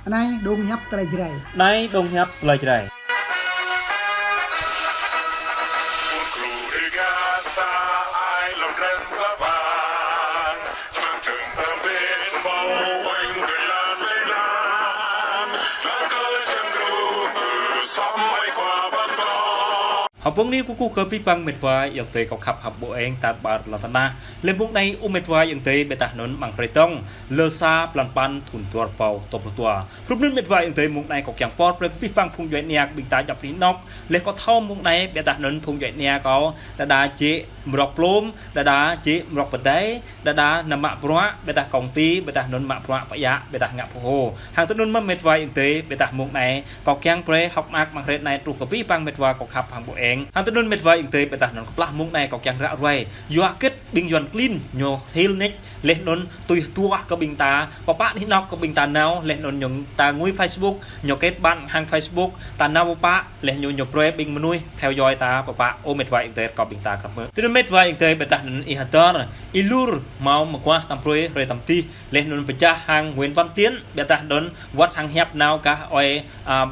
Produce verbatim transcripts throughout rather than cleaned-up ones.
Anai dong hiăp tơlơi Jrai. Anai dong hiăp tơlơi Jrai. Hơpung ni kơkuh kơ abih bang mĕt wa ayŏng adơi kâo khăp hăng ƀô eng tar ƀar lŏn tơnah. Lĕ mông anai ơ mĕt wa ayŏng adơi ƀiădah anŭn amăng hrơi tŏng, lơ sa blan păn thŭn dua rơbâo dua pluh dua. Hrup anŭn mĕt wa ayŏng adơi mông anai kâo kiăng pơr brơi kơ abih bang phung djuai ania kơ ƀing ta djŏp anih anŏk. Lĕ kâo thâo mông anai ƀiădah anŭn phung djuai ania kâo, đơđa jĕ mrŏk plôm, đơđa jĕ mrŏk pơdai, đơđa nao mă bruă, ƀiădah kông ti, ƀiădah anŭn mă bruă pơiă, ƀiădah ngă pơhô. Hăng tui anŭn mơ̆n mĕt wa ayŏng adơi, ƀiădah mông anai kâo kiăng brơi hơ̆k mơak amăng hrơi anai truh kơ abih bang mĕt wa kâo khăp hăng ƀô eng. Hăng tui anŭn mĕt wa ayŏng adơi, ƀiădah anŭn kơplah mông anai kâo kiăng ră ruai. Yua hơget ƀing Yuan klin ñu hil nik, laih anŭn tui hơduah kơ ƀing ta, pơpă anih anŏk kơ ƀing ta nao, laih anŭn ñu ta ngui Facebook, ñu kết bạn hăng Facebook, ta nao pơpă, laih ñu ñu brơi ƀing mơnuih theo dõi ta pơpă, ơ mĕt wa ayŏng adơi kơ ƀing ta khăp mơ̆n. Tui anŭn mĕt wa ayŏng adơi ƀiădah anŭn ih hơdơr, ih lur, hmâo mơguah tăm brơi, hrơi tăm tih, laih anŭn pơčah hăng Nguyễn Văn Tiến, ƀiădah anŭn wơ̆t hăng hiăp nao gah ơi, a,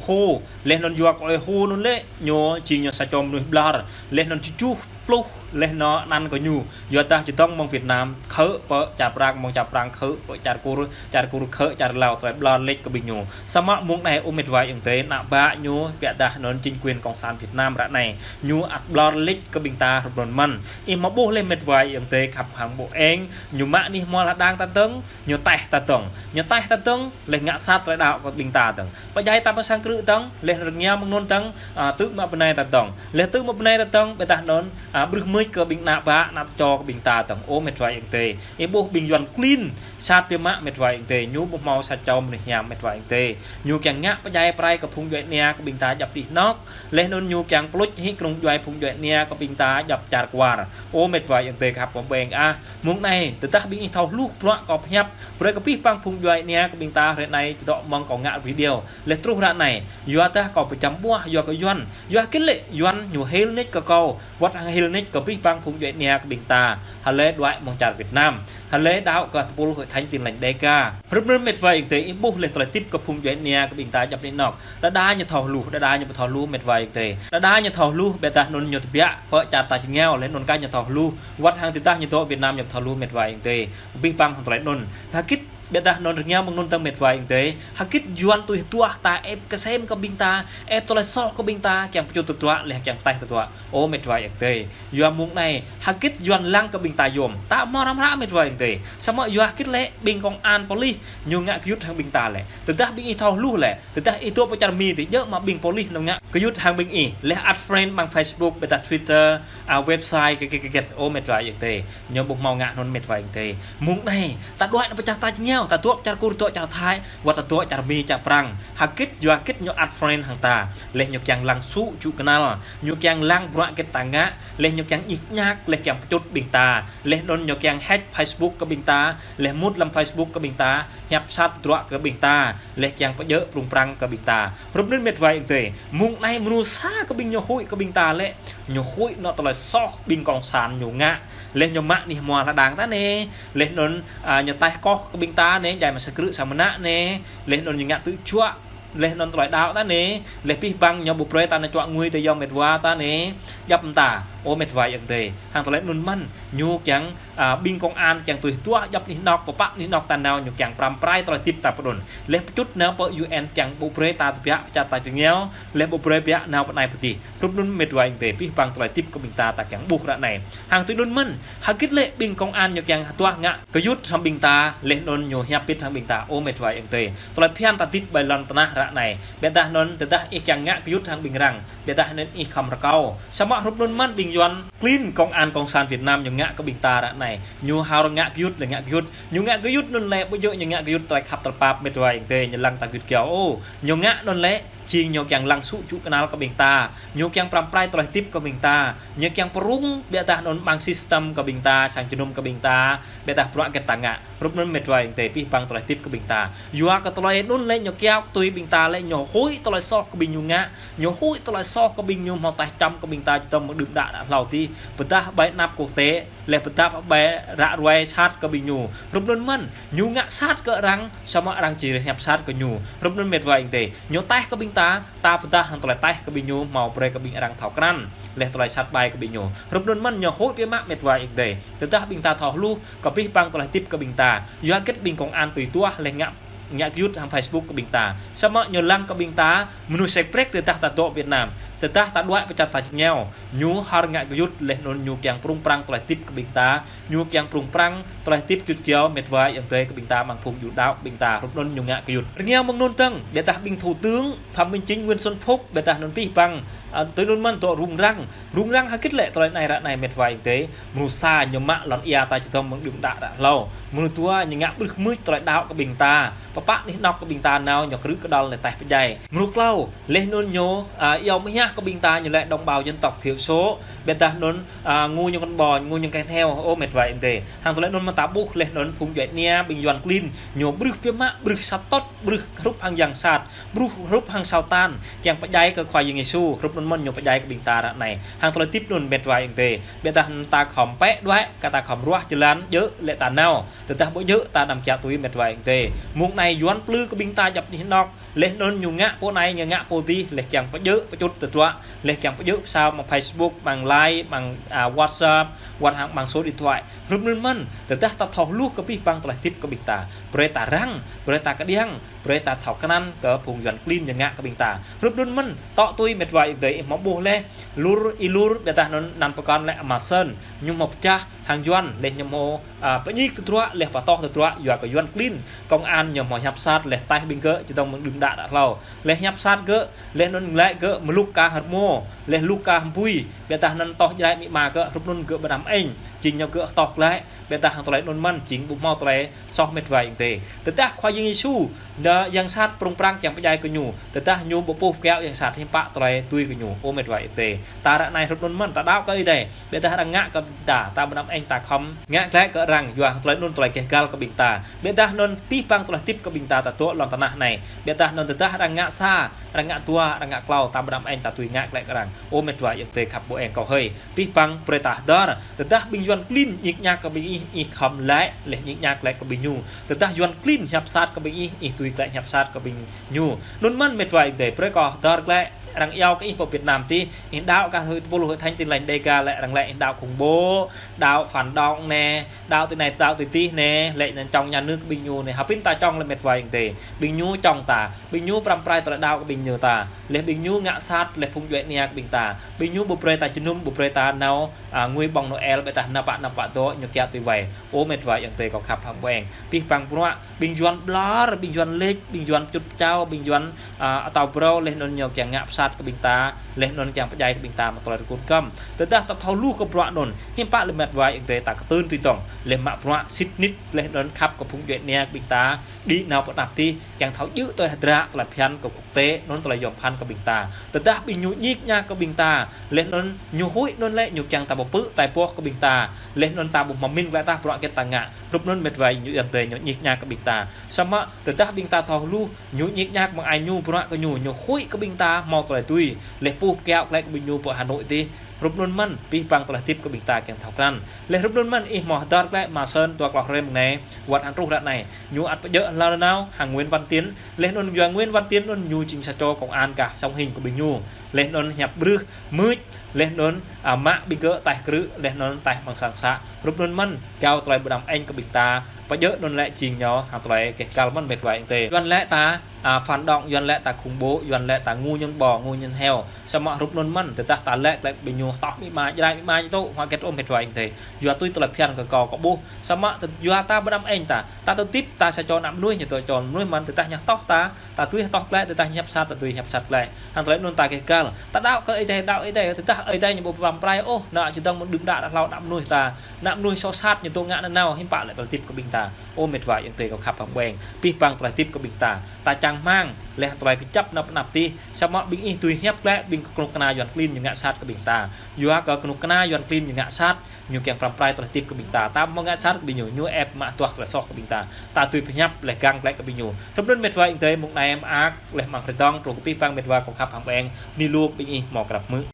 Hồ, laih anŭn yua kơ ơi Hồ anŭn lĕ, ñu jing ñu sa čô mơnuih ƀlŏr, laih anŭn tơjuh pluh laih anŭn anăn kơ ñu. Yua dah čơdơ̆ng mơ̆ng Việt Nam khơ̆ pơ čar Prang, mơ̆ng čar Prang khơ̆ pơ čar Kur, čar Kur khơ̆ čar Lao, tơlơi ƀlŏr lĕč kơ ƀing ñu. Samơ̆ mông anai ơ mĕt wa ayŏng adơi, ană ƀă ñu ƀiădah anŭn chính quyền cộng sản Việt Nam ră anai, ñu ăt ƀlŏr lĕč kơ ƀing ta hrup anŭn mơ̆n. Ih mă ƀuh laih mĕt wa ayŏng adơi khăp hăng ƀô eng, ñu mă anih hmua lŏn đang ta dơ̆ng, ñu taih ta dơ̆ng, ñu taih ta dơ̆ng, laih ngă sat tơlơi đaŏ kơ ƀing ta dơ̆ng. Pơdjai ta pơ sang krư̆ dơ̆ng, laih rơngiao mơ̆ng anŭn dơ̆ng, a, tŭ mă bơnai ta dơ̆ng. Laih tŭ mă bơnai ta dơ̆ng, ƀiădah anŭn, a, brưh mưč kơ ƀing ană ƀă, ană tơčô kơ ƀing ta dơ̆ng. Ơ mĕt wa ayŏng adơi. Ih ƀuh ƀing Yuan klin, sat biă mă mĕt wa ayŏng adơi. Ñu ƀu hmâo sa čô mơnuih hiam mĕt wa ayŏng adơi. Ñu kiăng ngă pơdjai pơrai kơ phung djuai ania kơ ƀing ta djŏp anih anŏk. Laih anŭn ñu kiăng pơluč hĭ kơnung djuai phung djuai ania kơ ƀing ta djŏp čar kwar. Ơ mĕt wa ayŏng adơi khăp ƀô eng ah. Mông anai, tơdah ƀing ih thâo hluh bruă kâo pơhiăp, brơi kơ abih bang phung djuai ania kơ ƀing ta hrơi anai čơdŏ mơ̆ng kâo ngă video. Laih truh ră anai, yua dah kâo pơčăm ƀuah, yua kơ Yuan. Yua hơget lĕ Yuan ñu hil nik kơ kâo, wơ̆t hăng hil nik kơ abih bang phung djuai ania kơ ƀing ta. Hlơi đuaĭ mơ̆ng čar Việt Nam. Hlơi đaŏ kơ tơpul Hội Thánh Tin Lành Đêga. Hrup anŭn mĕt wa ayŏng adơi ih ƀuh laih tơlơi tip kơ phung djuai ania kơ ƀing ta djŏp anih anŏk. Đơđa ñu thâo hluh, đơđa ñu ƀu thâo hluh mĕt wa ayŏng adơi. Đơđa ñu thâo hluh, ƀiădah anŭn ñu tơbiă pơ čar ta jơngiao, laih anŭn kah ñu thâo hluh. Wơ̆t hăng tơdah ñu dŏ Việt Nam ñu ƀu thâo hluh mĕt wa ayŏng adơi. Abih bang hăng tơlơi anŭn. Hơget ƀiădah anŭn rơngiao mơ̆ng anŭn dơ̆ng mĕt wa ayŏng adơi. Hơget Yuan tui hơduah ta, ĕp kơsem kơ ƀing ta, ĕp tơlơi soh kơ ƀing ta, kiăng pơčut tơdruă, laih kiăng taih tơdruă. Ơ mĕt wa ayŏng adơi. Yua mông anai, hơget Yuan lăng kơ ƀing ta yôm. Ta hmâo răm hră mĕt wa ayŏng adơi. Samơ̆ yua hơget lĕ, ƀing công an polis, ñu ngă gơyut hăng ƀing ta lĕ. Tơdah ƀing ih thâo hluh lĕ. Tơdah ih dŏ pơ čar Mi tih, djơ̆ mă ƀing polis ñu ngă gơyut hăng ƀing ih. Laih add friend ƀăng Facebook, ƀiădah Twitter, a, website, kơ, kơ, kơ, kơ. Ơ mĕt wa ayŏng adơi. Ñu ƀu hmâo ngă anŭn mĕt wa ayŏng adơi. Mông anai, ta đuaĭ nao pơ čar ta jơngiao, ta dŏ pơ čar Kur, dŏ čar Thái, wơ̆t ta dŏ čar Mi, čar Prang. Hơget, yua hơget ñu add friend hăng ta. Laih ñu kiăng lăng sŭ čŭ kơnăl. Ñu kiăng lăng bruă hơget ta ngă. Laih ñu kiăng ñik ñak, laih kiăng pơčut ƀing ta. Laih anŭn ñu kiăng hack Facebook kơ ƀing ta. Laih mŭt lăm Facebook kơ ƀing ta. Hiăp sat tơdruă kơ ƀing ta. Laih kiăng pơdjơ̆ prung prăng kơ ƀing ta. Hrup anŭn mĕt wa ayŏng adơi. Mông anai mơnuih sa kơ ƀing ñu huĭ kơ ƀing ta lĕ. Ñu huĭ anŏ tơlơi soh ƀing cộng sản ñu ngă. Laih ñu mă anih hmua lŏn đang ta anai. Laih anŭn, a, ñu taih koh kơ ƀing ta anai, djai mă sang krư̆ sang mơnă anai. Laih anŭn ñu ngă tŭ čuă. Laih anŭn tơlơi đaŏ ta anai. Laih abih bang ñu ƀu brơi ta nao čuă ngui tơ yŏng mĕt wa ta anai. Djŏp mơta. Ơ mĕt wa ayŏng adơi. Hăng tơlơi anŭn mơ̆n. Ñu kiăng, a, ƀing công an kiăng tui hơduah djŏp anih anŏk, pơpă anih anŏk ta nao ñu kiăng pơrăm pơrai tơlơi tip ta pơ anŭn. Laih pơčut nao pơ U N kiăng ƀu brơi ta tơbiă pơ čar ta jơngiao, laih ƀu brơi biă nao pơ anai pơ adih. Hrup anŭn mĕt wa ayŏng adơi, abih bang tơlơi tip kơ ƀing ta ta kiăng ƀuh ră anai. Hăng tui anŭn mơ̆n, hơget lĕ ƀing công an ñu kiăng hơduah ngă gơyut hăng ƀing ta, laih anŭn ñu hiăp pit hăng ƀing ta, ơ mĕt wa ayŏng adơi. Tơlơi phiăn ta tip ƀơi lŏn tơnah ră anai. Ƀiădah anŭn, tơdah ih kiăng ngă gơyut hăng ƀing arăng. Ƀiădah anŭn ih khŏm rơkâo. Samơ̆ hrup anŭn mơ̆n ƀing Yuan klin công an cộng sản Việt Nam ñu ngă kơ ƀing ta ră anai. Ñu hao ngă gơyut lĕ ngă gơyut. Ñu ngă gơyut anŭn lĕ ƀu djơ̆ ñu ngă gơyut tơlơi khăp tơlơi pap mĕt wa ayŏng adơi ñu lăng ta gơyut kiao ôh. Ñu ngă anŭn lĕ jing ñu kiăng lăng sŭ čŭ kơnăl kơ ƀing ta. Ñu kiăng pơrăm pơrai tơlơi tip kơ ƀing ta. Ñu kiăng pơrŭng ƀiădah anŭn ƀăng system kơ ƀing ta, sang jơnum kơ ƀing ta. Ƀiădah bruă hơget ta ngă. Hrup anŭn mĕt wa ayŏng adơi abih bang tơlơi tip kơ ƀing ta. Yua kơ tơlơi anŭn lĕ ñu kiao kơ tui ƀing ta lĕ ñu huĭ tơlơi soh kơ ƀing ñu ngă. Ñu huĭ tơlơi soh kơ ƀing ñu hmâo taih čăm kơ ƀing ta či tơm mơ̆ng đưm đă đă hlâo adih. Pơdah ƀơi anăp quốc tế. Laih pơdăp ƀai ră ruai sat kơ ƀing ñu. Hrup anŭn mơ̆n, ñu ngă sat kơ arăng, samơ̆ arăng či hiăp sat kơ ñu. Hrup anŭn met wa ayŏng adơi. Ñu taih kơ ƀing ta, ta pơdah hăng tơlơi taih kơ ƀing ñu, hmâo brơi kơ ƀing arăng thâo krăn. Laih tơlơi sat ƀai kơ ƀing ñu. Hrup anŭn mơ̆n, ñu huĭ biă mă met wa ayŏng adơi. Tơdah ƀing ta thâo hluh, kơ abih bang tơlơi hơdip kơ ƀing ta. Yua hơget ƀing công an tui tuah laih ngă ngă gơyut hăng Facebook kơ ƀing ta. Samơ̆ ñu lăng kơ ƀing ta, mơnuih sek prek tơdah ta dŏ Việt Nam. Tơdah ta đuaĭ pơ čar ta čơngiao. Ñu hor ngă gơyut laih anŭn ñu kiăng prung prang tơlơi hơdip kơ ƀing ta. Ñu kiăng prung prang tơlơi hơdip gơyut gơyâo met wa ayŏng adơi kơ ƀing ta amăng phung yu đaŏ kơ ƀing ta. Hrup anŭn ñu ngă gơyut. Rơngiao mơ̆ng anŭn dơ̆ng, ƀiădah ƀing thủ tướng Phạm Minh Chính, Nguyễn Xuân Phúc, ƀiădah anŭn abih bang, a, tui anŭn mơ̆n dŏ rŭng răng. Rŭng răng hơget lĕ tơlơi anai ră anai met wa ayŏng adơi. Mơnuih sa ñu mă lŏn ia ta čơdơ̆ng mơ̆ng đưm đă đă hlâo. Mơnuih dua ñu ngă ƀrưh mưč tơlơi đaŏ kơ ƀing ta. Pơpă anih anŏk kơ ƀing ta nao ñu krư̆ kơđăl ñu taih pơdjai. Mơnuih klâo, laih anŭn ñu, a, iâu mơhiăh kơ ƀing ta ñu lĕ đồng bào dân tộc thiểu số. Ƀiădah anŭn, a, ngu ñu kăn ƀon, ngu ñu kăn heo, ơ met wa ayŏng adơi. Hăng tơlơi anŭn mơ̆n ta ƀuh laih anŭn phung djuai ania, ƀing Yuan klin, ñu ƀrưh biă mă, ƀrưh sat tŏt, ƀrưh hrup hăng yang sat. Ƀrưh hrup hăng Satan, kiăng pơdjai kơ Khua Yang Yêsu, hrup anŭn mơ̆n ñu pơdjai kơ ƀing ta ră anai. Hăng tơlơi hơdip anŭn met wa ayŏng adơi. Ƀiădah anŭn ta khŏm pĕ đuaĭ, kơ ta khŏm ruah jơlan, djơ̆ lĕ ta nao. Tơdah ƀu djơ̆ ta anăm kiăng tui met wa ayŏng adơi. Mơ̆ng anai Yuan plư kơ ƀing ta djăp anih anŏk. Laih anŭn ñu ngă pô anai, ñu ngă pô adih, laih kiăng pơdjơ̆ pơčut tơdruă, laih kiăng pơdjơ̆ pơsao amăng Facebook, amăng Line, amăng, a, WhatsApp, wơ̆t hăng amăng số điện thoại. Hrup anŭn mơ̆n, tơdah ta thâo hluh kơ abih bang tơlơi hơdip kơ ƀing ta. Brơi ta răng, brơi ta kơđiăng, brơi ta thâo krăn kơ phung Yuan klin ñu ngă kơ ƀing ta. Hrup anŭn mơ̆n, tŏ tui met wa ayŏng adơi ih hmâo ƀuh laih, lur, ih lur, ƀiădah anŭn anăn pơkŏn lĕ Ama Sơn, ñu hmâo pơčah hăng Yuan, laih ñu hmâo, a, pơñik tơdruă, laih pơtŏh tơdruă, yua kơ Yuan klin, công an ñu hmâo hiăp sat, laih taih ƀing gơ̆, čơdơ̆ng mơ̆ng đưm đă đă hlâo. Laih hiăp sat gơ̆, laih anŭn laĭ gơ̆, mơlŭk kar hơrmô, laih lŭk kar hơbui, ƀiădah anŭn tŏh Jrai amĭ ama gơ̆, hrup anŭn gơ̆ ƀu anăm ĕng, jing ñu gơ̆ tŏh glaĭ, ƀiădah hăng tơlơi anŭn mơ̆n, jing ƀu hmâo tơlơi soh met wa ayŏng adơi. Tơdah Khua Yang Yêsu, đa yang sat prung prang kiăng pơdjai kơ ñu. Tơdah ñu ƀu pơpŭ pơkiaŏ yang sat hiư̆m pă tơlơi tui kơ ñu. Ơ met wa ayŏng adơi. Ta ră anai hrup anŭn mơ̆n, ta đaŏ kơ Ơi Adai. Ƀiădah arăng ngă kơ ƀing ta, ta ƀu anăm ĕng ta khŏm ngă glaĭ kơ arăng, yua tơlơi anŭn tơlơi keh gal kơ ƀing ta. Ƀiădah anŭn abih bang tơlơi hơdip kơ ƀing ta ta dŏ lŏn tơnah anai. Ƀiădah anŭn tơdah arăng ngă sa, arăng ngă dua, arăng ngă klâo, ta ƀu anăm ĕng ta tui ngă glaĭ kơ arăng. Ơ met wa ayŏng adơi khăp ƀu eng kâo hơi. Abih bang brơi ta hơdơr, tơdah ƀing Yuan klin ñik ñak kơ ƀing ih, ih khŏm laĭ, laih ñik ñak glaĭ kơ ƀing ñu. Tơdah Yuan klin hiăp sat kơ ƀing ih, ih tui glaĭ hiăp sat kơ ƀing ñu. Anŭn mơ̆n met wa ayŏng adơi, brơi kâo hơdơr glaĭ, arăng iâu kơ ih pơ Việt Nam adih, ih đaŏ kơ hơi tơpul hơi Thánh Tin Lành Đêga lĕ arăng laĭ ih đaŏ khủng bố, đaŏ phản động anai, đaŏ tui anai, đaŏ tui adih anai, laĭ anŭn chống nhà nước kơ ƀing ñu anai. Hơpĭn ta chống lĕ met wa ayŏng adơi. Ƀing ñu chống ta, ƀing ñu pơrăm pơrai tơlơi đaŏ kơ ƀing ñu ta. Laih ƀing ñu ngă sat, laih phung djuai ania kơ ƀing ta. Ƀing ñu ƀu brơi ta jơnum, ƀu brơi ta nao, a, ngui ƀơ̆ng Noel, ƀiădah anăp anăp pă dŏ, ñu kiaŏ tui wai. Ơ met wa ayŏng adơi kâo khăp hăng ƀu eng. Abih bang bruă, ƀing Yuan ƀlŏr, ƀing Yuan lĕč, ƀing Yuan pơčut pơčao, ƀing Yuan, a, atâo brâo, laih anŭn ñu kiăng ngă pơsat kơ ƀing ta, laih anŭn kiăng pơdjai kơ ƀing ta mă tơlơi rơkŭt kăm. Tơdah ta thâo hluh kơ bruă anŭn, hiư̆m pă lĕ met wa ayŏng adơi ta kơtưn tui tong, laih mă bruă sĭt nik, laih anŭn khăp kơ phung djuai ania kơ ƀing ta, đĭ nao pơ anăp adih, kiăng thâo djơ̆ tui hơdră tơlơi phiăn kơ quốc tế, anŭn tơlơi yom pơphan kơ ƀing ta. Tơdah ƀing ñu ñik ñak kơ ƀing ta, laih anŭn ñu huĭ anŭn lĕ ñu kiăng ta pơpư̆ tai pŏh kơ ƀing ta, laih anŭn ta ƀu hmâo min glaĭ tah bruă hơget ta ngă. Hrup anŭn met wa ayŏng adơi ñu ñik ñak kơ ƀing ta. Samơ̆ tơdah ƀing ta thâo hluh, ñu ñik ñak mơ̆ng ai ñu bruă kơ ñu, ñu huĭ kơ ƀing ta hmâo tơlơi tui, laih pơpŭ pơkiaŏ glaĭ kơ ƀing ñu pơ Hà Nội adih. Hrup anŭn mơ̆n, abih bang tơlơi hơdip kơ ƀing ta kiăng thâo krăn. Laih hrup anŭn mơ̆n, ih hmâo hơdơr glaĭ Ama Sơn dua klâo hrơi mơ̆ng anai, wơ̆t hăng truh ră anai. Ñu ăt pơdjơ̆ hlâo nanao, hăng Nguyễn Văn Tiến, laih anŭn yua Nguyễn Văn Tiến anŭn ñu jing sa čô công an gah song hình kơ ƀing ñu. Laih anŭn hiăp ƀrưh, mưč, laih anŭn, a, mă ƀing gơ̆ taih krư̆, laih anŭn taih amăng sang să. Hrup anŭn mơ̆n, kâo tơlơi ƀu anăm ĕng kơ ƀing ta, pơdjơ̆ anŭn lĕ jing ñu, hăng tơlơi keh gal mơ̆n met wa ayŏng adơi. Yuan lĕ ta, a, phản động, Yuan lĕ ta khủng bố, Yuan lĕ ta ngu ñun ƀô, ngu ñun heo. Samơ̆ hrup anŭn mơ̆n, tơdah ta lĕ, lĕ ƀing ñu tŏh amĭ ama, Jrai amĭ ama ñu tŭ, hmâo hơget ôh met wa ayŏng adơi. Yua tui tơlơi phiăn kơ kâo kâo ƀuh. Samơ̆ tơ-, yua ta ƀu anăm ĕng ta. Ta tơdip ta sa čô ană mơnuih ñu tŭ čô mơnuih mơ̆n, tơdah ñu tŏh ta, ta tui tŏh glaĭ, tơdah ñu hiăp sat, ta tui hiăp sat glaĭ. Hăng tơlơi anŭn ta keh gal. Ta đaŏ kơ Ơi Adai, đaŏ Ơi Adai, tơdah Ơi Adai ñu ƀu pơrăm pơrai ôh, ană čơdơ̆ng mơ̆ng đưm đă đă hlâo ană mơnuih ta. Ană mơnuih soh sat ñu tŭ ngă nanao, hiư̆m pă lĕ tơlơi hơdip kơ ƀing ta. Ơ met wa ayŏng adơi kâo khăp hăng ƀu eng. Abih bang tơlơi hơdip kơ ƀing ta. Ta čang rơmang, laih tơlơi kơjăp anăp anăp adih, samơ̆ ƀing ih tui hiăp glaĭ, ƀing kơnuk kơna Yuan klin ñu ngă sat kơ ƀing ta. Yua kơ kơnuk kơna Yuan klin ñu ngă sat, ñu kiăng pơrăm pơrai tơlơi hơdip kơ ƀing ta. Ta ƀu ngă sat kơ ƀing ñu, ñu ĕp mă tuah tơlơi soh kơ ƀing ta. Ta tui pơhiăp laih gang glaĭ kơ ƀing ñu. Hrup anŭn met wa ayŏng adơi mơ̆ng anai mơak, laih amăng hrơi dong, truh kơ abih bang met wa kâo khăp hăng ƀu eng, bơni lu ƀing ih hmâo krăp hmư̆.